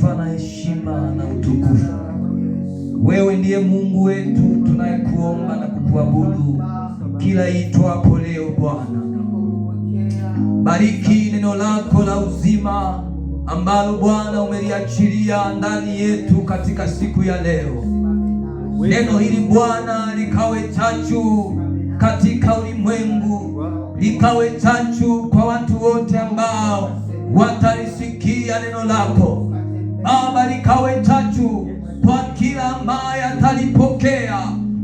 sifa na heshima na utukufu. Wewe ndiye Mungu wetu tunayekuomba na kukuabudu kila itwapo leo Bwana. Bariki neno lako la uzima ambalo Bwana umeliachilia ndani yetu katika siku ya leo. Neno hili Bwana likawe chachu katika ulimwengu, likawe chachu kwa watu wote ambao watalisikia neno lako Baba, likawe chachu kwa kila ambaye atalipokea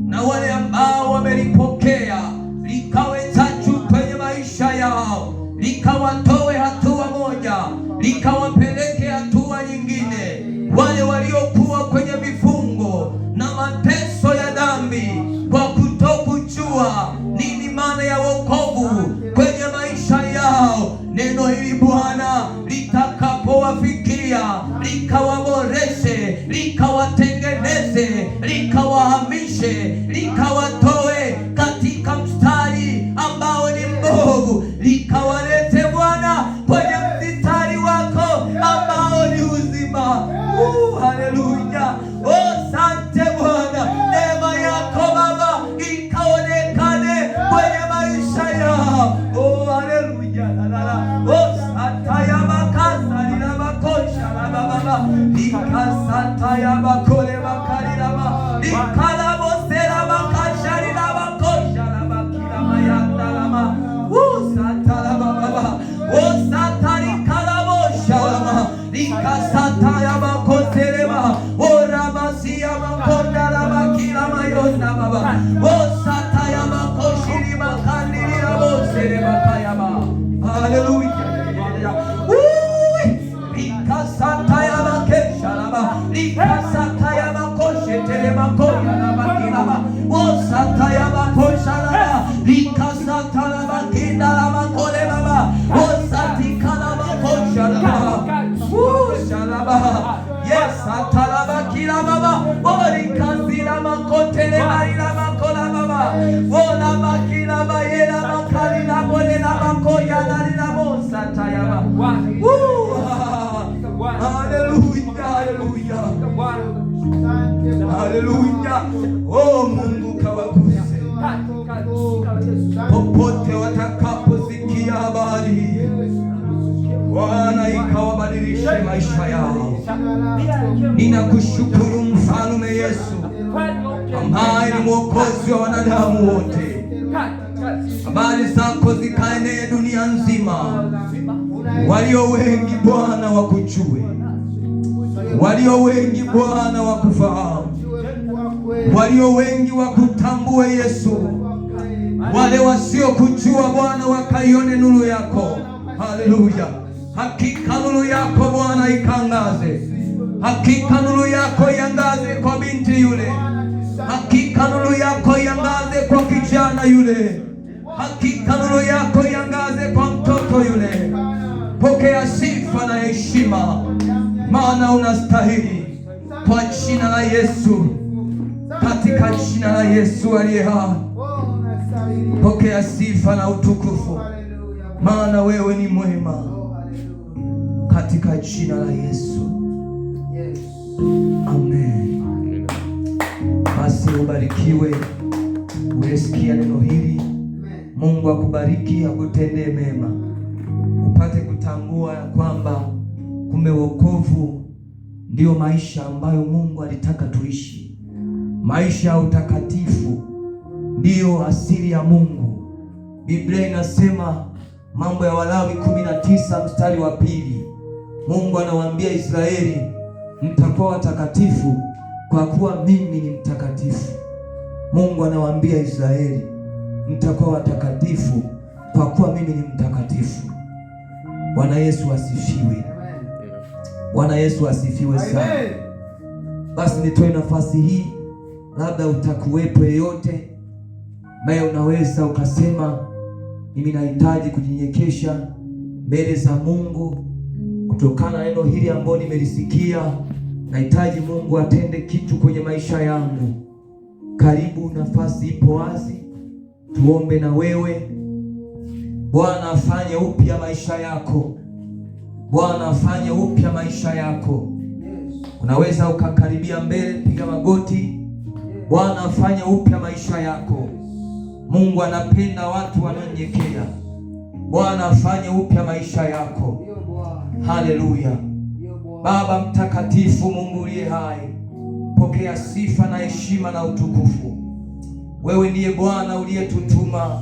na wale ambao wamelipokea, likawe chachu kwenye maisha yao, likawatoe hatua moja, likawapeleke hatua nyingine, wale waliokuwa kwenye vifungo na mateso ya dhambi kwa kutokujua nini maana ya wokovu kwenye maisha yao. Neno hili Bwana litakapowafikia, likawaboreshe, likawatengeneze, likawahamishe, likawatoe katika mstari ambao ni mbovu, likawalete Bwana kwenye mstari wako ambao ni uzima. Haleluya! Oh, sante Bwana, neema yako Baba ikaonekane kwenye maisha yao. Oh, haleluya. La, la, la. Oh, sataya makasa lila makosha la baba likasataya makole makalilama likalabosela makasha lila makosha la bakila mayanda lama. Satala baba. Oh, satarikalabosha lama likasataya makoselema. Oh, ramasia makonda la makila mayonda baba. Oh, sataya makoshiri makandilira bosele makayama. Haleluya. Likasataya makesha lama likasataya makoshetele makoya la makilama. Oh, sataya makosha lama likasatala makinda la makole baba. Oh, satikala makosha lama. Shalaba. Yes, atalaba kila baba. Orikazila makotele marila makola baba. Ola makila bayela makalila bolela makoya lalila mosa tayaba. Haleluya, haleluya. Haleluya. Oh, Mungu kawaguse popote watakaposikia habari hii. Bwana ikawabadilishe maisha yao. Ninakushukuru Mfalme Yesu ambaye ni mwokozi wa wanadamu wote. Habari zako zikaenee dunia nzima, walio wengi Bwana wakujue, walio wengi Bwana wakufahamu, walio wengi wakutambue Yesu, wale wasiokujua Bwana wakaione nuru yako. Haleluya! Hakika nuru yako Bwana ikangaze, hakika nuru yako iangaze kwa binti yule, hakika nuru yako iangaze kwa kijana yule, hakika nuru yako iangaze kwa mtoto yule. Pokea sifa na heshima, maana unastahili, kwa jina la Yesu, katika jina la Yesu aliye hai. Pokea sifa na utukufu, maana wewe ni mwema, katika jina la Yesu, amen. Basi ubarikiwe ulisikia neno hili. Mungu akubariki, akutendee mema, upate kutambua ya kwamba kumbe wokovu ndiyo maisha ambayo Mungu alitaka tuishi. Maisha ya utakatifu ndiyo asili ya Mungu. Biblia inasema Mambo ya Walawi 19 mstari wa 2, Mungu anawaambia Israeli, mtakuwa watakatifu kwa kuwa mimi ni mtakatifu. Mungu anawaambia Israeli, mtakuwa watakatifu kwa kuwa mimi ni mtakatifu. Bwana Yesu asifiwe. Bwana Yesu asifiwe sana. Basi nitoe nafasi hii, labda utakuwepo yeyote ambaye unaweza ukasema, mimi nahitaji kujinyenyekesha mbele za Mungu kutokana na neno hili ambalo nimelisikia. Nahitaji Mungu atende kitu kwenye maisha yangu. Karibu, nafasi ipo wazi, tuombe na wewe. Bwana afanye upya maisha yako. Bwana afanye upya maisha yako. Unaweza ukakaribia mbele, piga magoti. Bwana afanye upya maisha yako. Mungu anapenda watu wanaonyenyekea. Bwana afanye upya maisha yako. Haleluya. Baba mtakatifu, Mungu uliye hai, pokea sifa na heshima na utukufu. Wewe ndiye Bwana uliyetutuma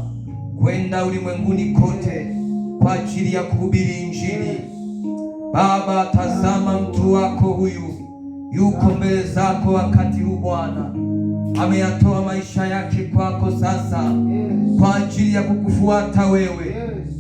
kwenda ulimwenguni kote kwa ajili ya kuhubiri Injili. Baba, tazama mtu wako huyu yuko mbele zako wakati huu Bwana, ameyatoa maisha yake kwako sasa kwa ajili ya kukufuata wewe,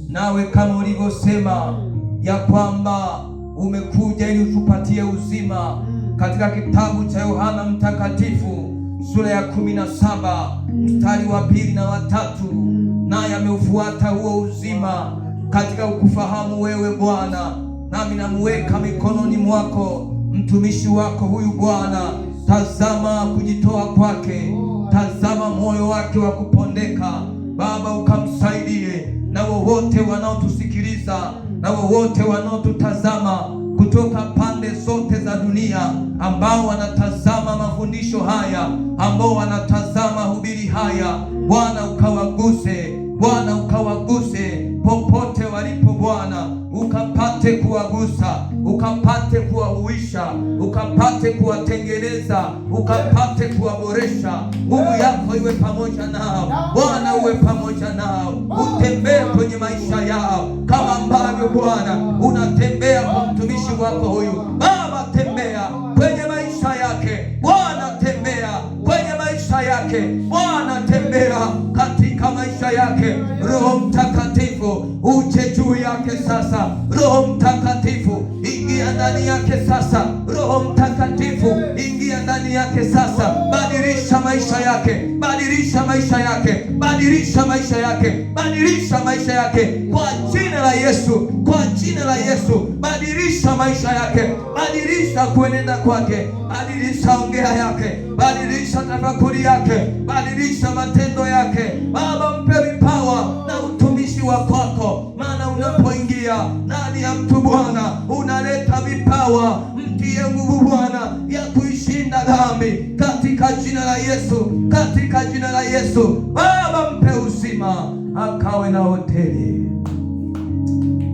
nawe kama ulivyosema ya kwamba umekuja ili utupatie uzima, katika kitabu cha Yohana Mtakatifu sura ya 17 mstari wa 2 na wa 3, naye ameufuata huo uzima katika ukufahamu wewe Bwana, nami namuweka mikononi mwako mtumishi wako huyu Bwana. Tazama kujitoa kwake, tazama moyo wake wa kupondeka. Baba, ukamsaidie na wowote wanaotusikiliza na wowote wanaotutazama kutoka pande zote za dunia, ambao wanatazama mafundisho haya, ambao wanatazama hubiri haya, Bwana ukawaguse, Bwana ukawaguse popote walipo Bwana, ukapate kuwagusa, ukapate kuwahuisha, ukapate kuwatengeneza, ukapate kuwaboresha. Nguvu yako iwe pamoja nao Bwana, uwe pamoja nao, utembee kwenye maisha yao kama ambavyo Bwana unatembea kwa mtumishi wako huyu. Baba, tembea kwenye maisha yake Bwana, tembea kwenye maisha yake Bwana, tembea katika maisha yake. Roho Mtakatifu uje juu yake sasa. Roho Mtakatifu ingia ndani yake sasa. Roho Mtakatifu ingia ndani yake sasa. Badilisha maisha yake, badilisha maisha yake, badilisha maisha yake, badilisha maisha yake kwa jina la Yesu, kwa jina la Yesu. Badilisha maisha yake, badilisha kuenenda kwake, badilisha ongea yake, badilisha tafakuri yake, badilisha matendo yake. Baba, mpe vipawa na utumishi wa kwako, maana unapoingia ndani ya mtu Bwana unaleta vipawa. Mtie nguvu Bwana ya kuishinda dhambi katika jina la Yesu, katika jina la Yesu. Baba, mpe uzima akawe na hoteli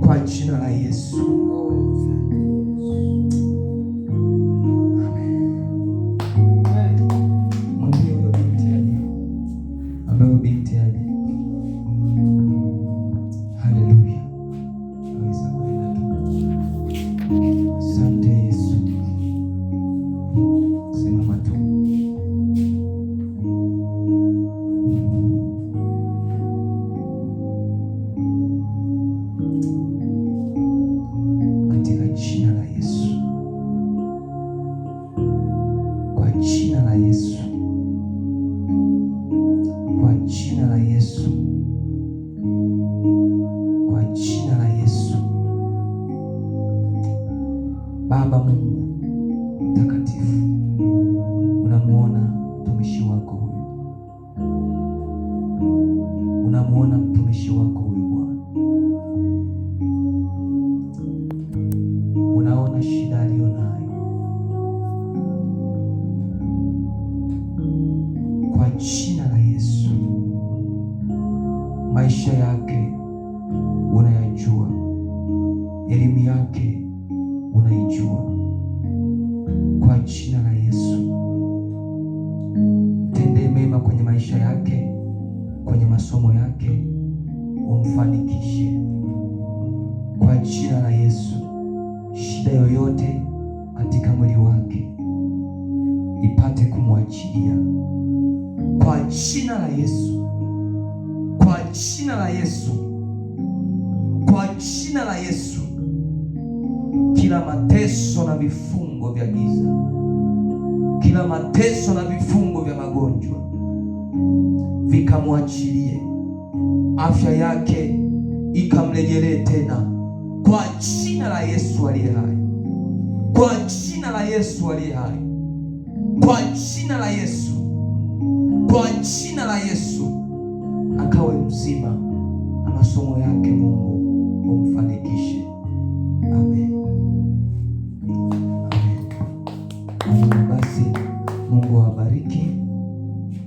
kwa jina la Yesu. Mwambie huyo binti aje, ambaye huyo binti aje. Haleluya, aweza kwenda tu. Asante Yesu, simama tu. Katika jina la Yesu, kwa jina la Yesu, kwa jina la Yesu, kwa jina la Yesu. Baba Mungu mtakatifu, unamuona mtumishi wako huyu, unamuona mtumishi wako huyu Bwana, unaona shida aliyonayo. Kwa jina la Yesu, maisha yake unayajua, elimu yake unaijua. Kwa jina la Yesu, mtendee mema kwenye maisha yake, kwenye masomo yake, umfanikishe kwa jina la Yesu. Shida yoyote katika mwili wake ipate kumwachilia kwa jina la Yesu, kwa jina la Yesu, kwa jina la Yesu. Kila mateso na vifungo vya giza, kila mateso na vifungo vya magonjwa vikamwachilie, afya yake ikamrejelee tena kwa jina la Yesu aliye hai, kwa jina la Yesu aliye hai, kwa jina la Yesu, kwa jina la Yesu akawe mzima na masomo yake Mungu umfanikishe. Amen. Amen.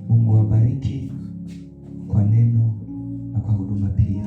Mungu awabariki kwa neno na kwa huduma pia.